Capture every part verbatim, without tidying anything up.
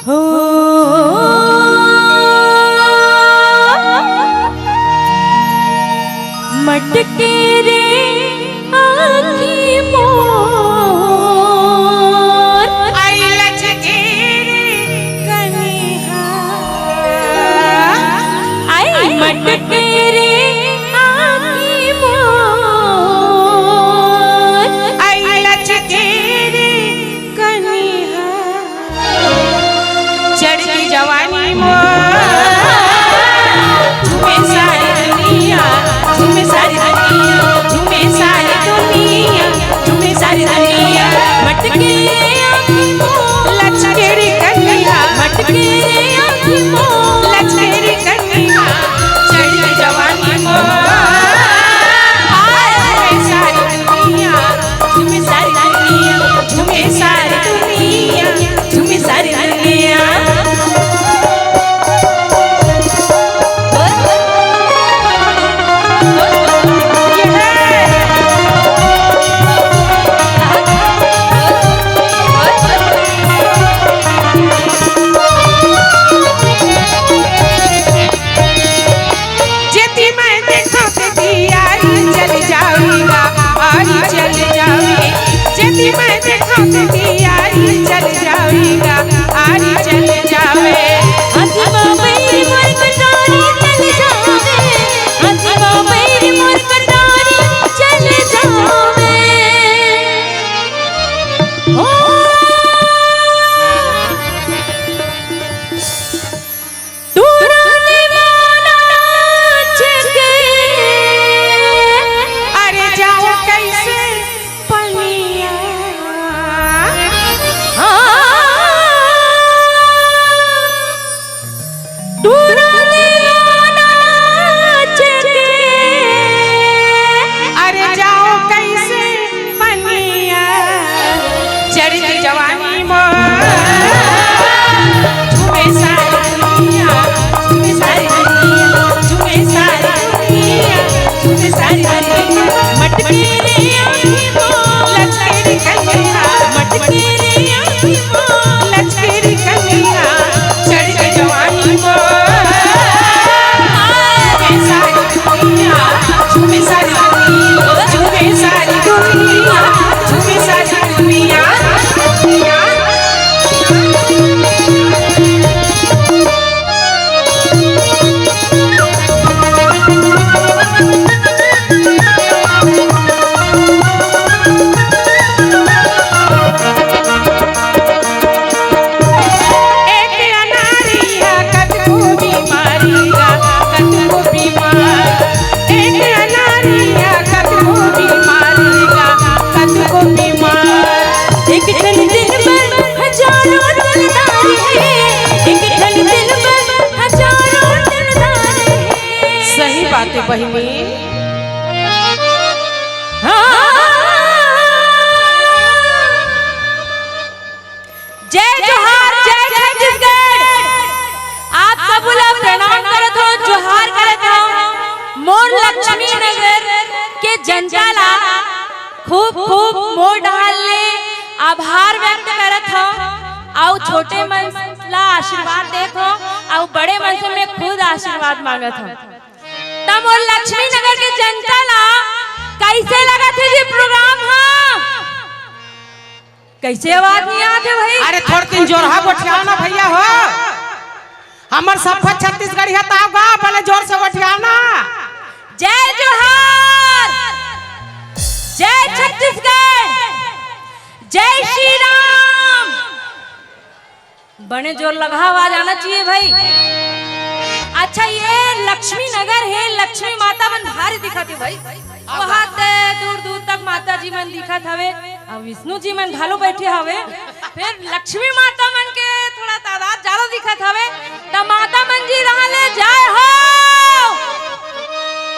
हो मटके रे आँखी मोर, आई लचके रे कनिहा। आई मटके रे आँखी मोर, आई लचके रे कनिहा। चढ़ती जवानी मोर, झूमे सारी दुनिया, झूमे सारी दुनिया, झूमे सारी दुनिया, झूमे सारी दुनिया। मटके रे आँखी मोर, लचके रे कनिहा। मटके रे आँखी मोर, लचके रे कनिहा। चढ़ती जवानी मोर, हाय, हाय, सारी दुनिया, झूमे सारी दुनिया, झूमे सारी दुनिया, झूमे सारी दुनिया। जेती मैं देखा तेती आरी चल जावेगा, आरी चल जावे। जेती मैं देखा तेती आरी चल जावेगा, आरी चल जावे। हाथी बाबई मोर कटारी चल जावे, हाथी बाबई मोर कटारी चल जावे। हो टूरा दीवाना चके, अरे जाओ कैसे पनिया। हाँ, टूरा दीवाना चके, अरे जाओ कैसे पनिया। चढ़ती जवानी मोर, झूमे सारी दुनिया, झूमे सारी दुनिया, झूमे सारी दुनिया, झूमे सारी दुनिया। मटके रे आँखी मोर, लचके रे कनिहा। मटके रे आँखी मोर, लचके रे कनिहा। चढ़ती जवानी मोर, झूमे सारी दुनिया, झूमे सारी दुनिया, झूमे सारी दुनिया, झूमे सारी दुनिया। एक अनारिया कतको बीमारी गा, कतको बीमार। एक अनारिया कतको बीमारी गा, कतको बीमार। एक ठन दिलबर हजारों दिलदार हे, एक ठन दिलबर हजारों दिलदार हे। सही बात हे बहिनी। हाँ। जय जोहार, जय छत्तीसगढ़। आप सबो ला प्रणाम करत हौं, जोहार करत हौं। मोर लक्ष्मी नगर के जनता ला आभार व्यक्त करत हव, अउ छोटे मन ला आशीर्वाद देत हव, अउ बड़े मन से मैं खुद आशीर्वाद मांगत हव। त मोर लक्ष्मी नगर के जनता ला कइसे लगत हे जी प्रोग्राम ह? कइसे आवाज नइ आत हे भाई? अरे थोड़ किन जोरहा गोठियाव ना भइया हो, हमर सफा छत्तीसगढ़िया ताव गा, बने जोर से गोठियाव ना। जय जोहार, जय छत्तीसगढ़, जय श्री राम। बने जोर लगा आवाज आना चाहिए भाई। अच्छा, ये लक्ष्मी नगर हे, लक्ष्मी माता मन भारी दिखत हे भाई। बहुत दूर दूर तक माता जी मन दिखत हवे, अउ विष्णु जी मन घलो बइठे हवे, फेर लक्ष्मी माता मन के थोड़ा तादाद जादा दिखत हवे। त माता मन जी रहा ले जय हो।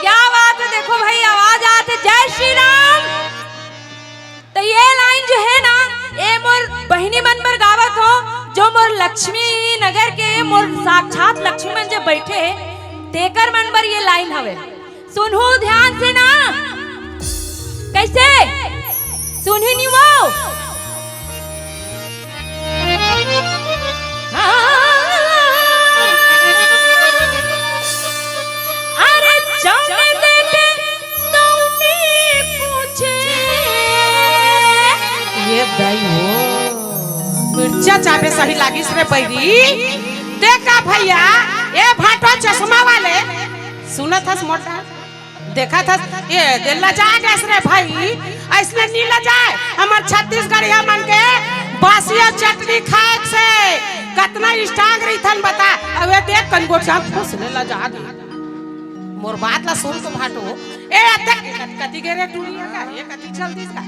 क्या बात हे, देखो भाई आवाज आत हे, जय श्री राम। त ये लाइन जो हे ना, ये मोर बहिनी मन बर गावत हव, जो मोर लक्ष्मी नगर के मोर साक्षात लक्ष्मी मन जे बइठे हे, तेकर मन बर ये लाइन हवे। सुनहू ध्यान से ना, कइसे सुनही नी वो? अरे जउने देखे तउने पूछे। ये दाई हो, मिर्चा चाबे सही लागिस रे बइरी। देखा भइया, ए भाटो चश्मा वाले, सुनत हस मोटा? देखत हस, ये दे लजा गेस रे भाई, अइसने नी लजाय। हमर छत्तीसगढ़िया मन के बासी अउ चटनी खाए से कतना strong रहिथन बता। अउ ये देख कन गोठियान फुस ले लजा गे। मोर बात ला सुन तो भाटो। ए अतेक कति गे रे टुरी का, ये कति चल दिस का?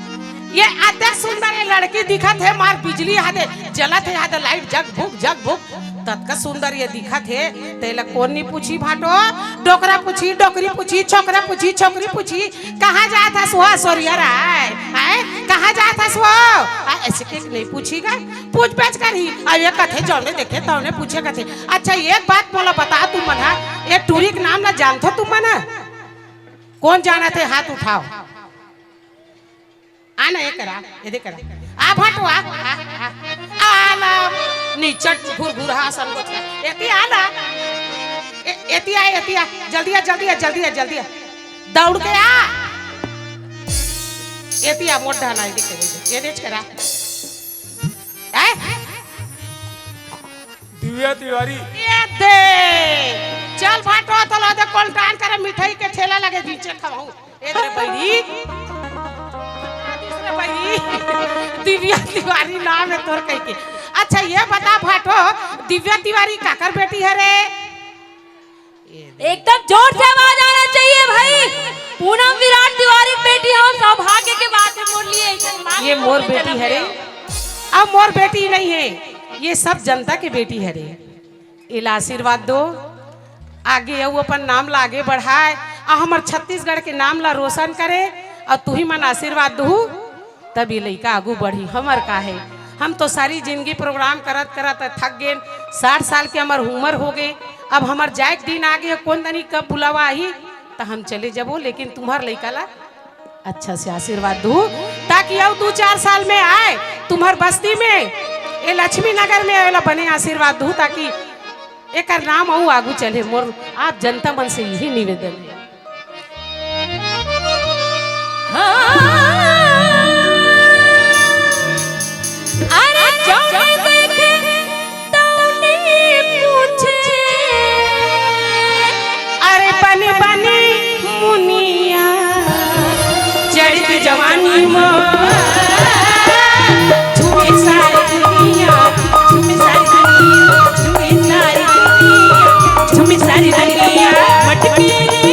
ये अतेक सुंदर ये लड़की दिखत हे, मार बिजली हा दे, जलत हे हा दे light जग भुग जग भुग। ततका सुंदर ये दिखत हे, तेला कोन नी पूछी भाटो? डोकरा पूछी, डोकरी पूछी, छोकरा पूछी, छोकरी पूछी, कहाँ जात हस वो सोरिया राय? आय, कहाँ जात हस वो? आय, अइसे के नहीं पूछी गा, पूछ पाछ करही। अउ ये कथे जउने देखे तउने पूछे कथे। अच्छा, एक बात मोला बता तुमन हा, ये टुरी के नाम ला जानथो तुमन हा? कोन जानत हे हाथ उठाव। आ ना, ये करा, ये दे करा। आ भाटो, आ, आ, आ। आ ना, नीचट घुरघुरहा असन गोठिया। एती आ ना। ए-, एती आ, एती आ। जल्दी आ, जल्दी आ, जल्दी आ, जल्दी आ। दउड़ के आ। एती आ, मोर डाला, ये दे करा, ये दे करा। ए? दिव्या तिवारी। ये दे। चल भाटो, तोला दे कोल्टान करे मिठाई के ठेला लगे नीचे खवाऊं। ए रे बहिरी। ए रे बहिरी। दिव्या तिवारी नाम हे तोर कहिके। अच्छा, ये बता भाटो, दिव्या तिवारी काकर बेटी हरे? एकदम जोर से आवाज आना चाहिए भाई। पूनम विराट तिवारी बेटी हो, सौभाग्य के बात हे मोर लिए। ये मोर बेटी हरे, अउ मोर बेटी नहीं हे, ये सब जनता के बेटी हरे। एला आशीर्वाद दो, आगे अउ अपन नाम ला आगे बढ़ाए, अउ हमर छत्तीसगढ़ के नाम ला रोशन करे, अउ तुही मन आशीर्वाद दहू, तब ये लइका आगू बढ़ही। हमर का हे, हम तो सारी जिंदगी प्रोग्राम करत करत थक गेन, साठ साल के हमर उमर हो गे, अब हमर जाए के दिन आ गे, कोन दनी कब बुलावा आही, त हम चले जबो, लेकिन तुम्हर लइका ला अच्छा से आशीर्वाद दू, ताकि अउ दू चार साल में आए तुम्हर बस्ती में, ए लक्ष्मी नगर में, एला बने आशीर्वाद दू, ताकि एकर नाम अउ आगू चले। मोर आप जनता मन से यही निवेदन हे। हाँ। अरे जौने देखे तौने पूछे। अरे बने बने मुनिया, चढ़त जवानी मोर, झूमे सारी दुनिया, झूमे सारी दुनिया, झूमे सारी दुनिया, झूमे सारी दुनिया, मटकी रे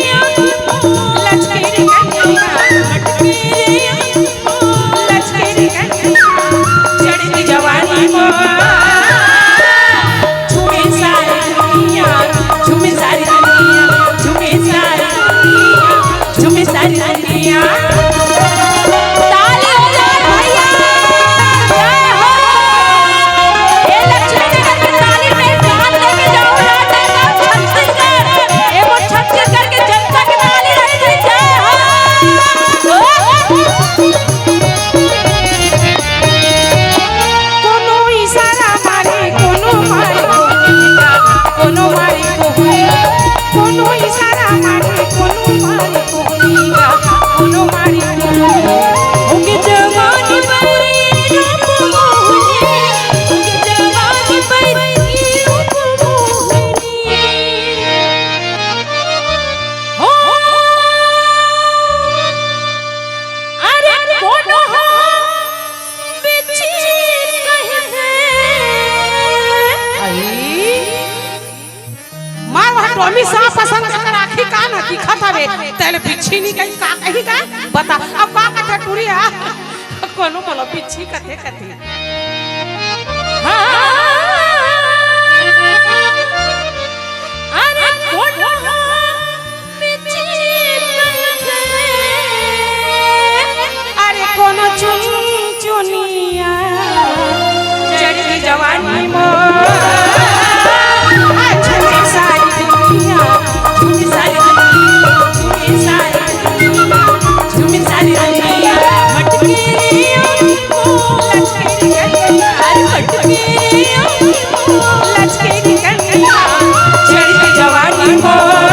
लचके रे कनिया, मटकी रे लचके रे कनिया, चढ़त जवानी मोर, झूमे सारी दुनिया, झूमे सारी दुनिया, झूमे सारी दुनिया, झूमे सारी दुनिया। ताली हो जाए भैया, जय हो। ए लक्ष्मी नगर के ताली में एक हाथ लेके जाओ, छत्तीसगढ़, ए वो छत्तीसगढ़ के जनता के ताली रही, जय हो। तेला बिच्छी नहीं कही, का कही का? बता, अब का कथे टूरी हा? कोनो मोला बिच्छी कथे, कथे। अरे कोनो बिच्छी कथे। अरे कोनो चुनचुनिया। चढ़ के जवानी मोर। झूमे सारी दुनिया, झूमे सारी दुनिया, झूमे सारी दुनिया, झूमे सारी दुनिया। मटके अरे मटके लचके के कनिया, चढ़ के जवानी मोर।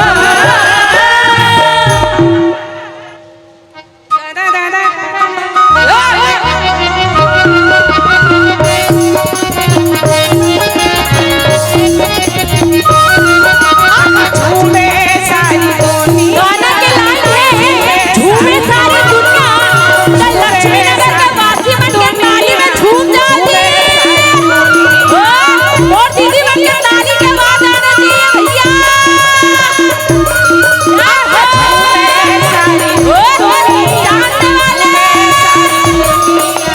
झूमे सारी दुनिया। गाना के लाइन है, झूमे सारी दुनिया। कल लक्ष्मी नगर के बासी मन के नाली में झूम जाती। ओ, और दीदी मन के ताली के आवाज आना चाहिए भैया। ओ, चांद वाले,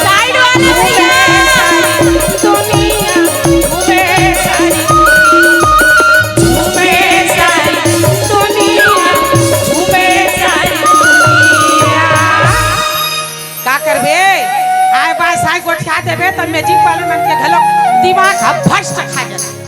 साइड वाले भैया। का करबे? आय बाय साय गोठिया देबे, त मैजिक वाले मन के घलो दिमाग ह भ्रष्ट खा जाथे।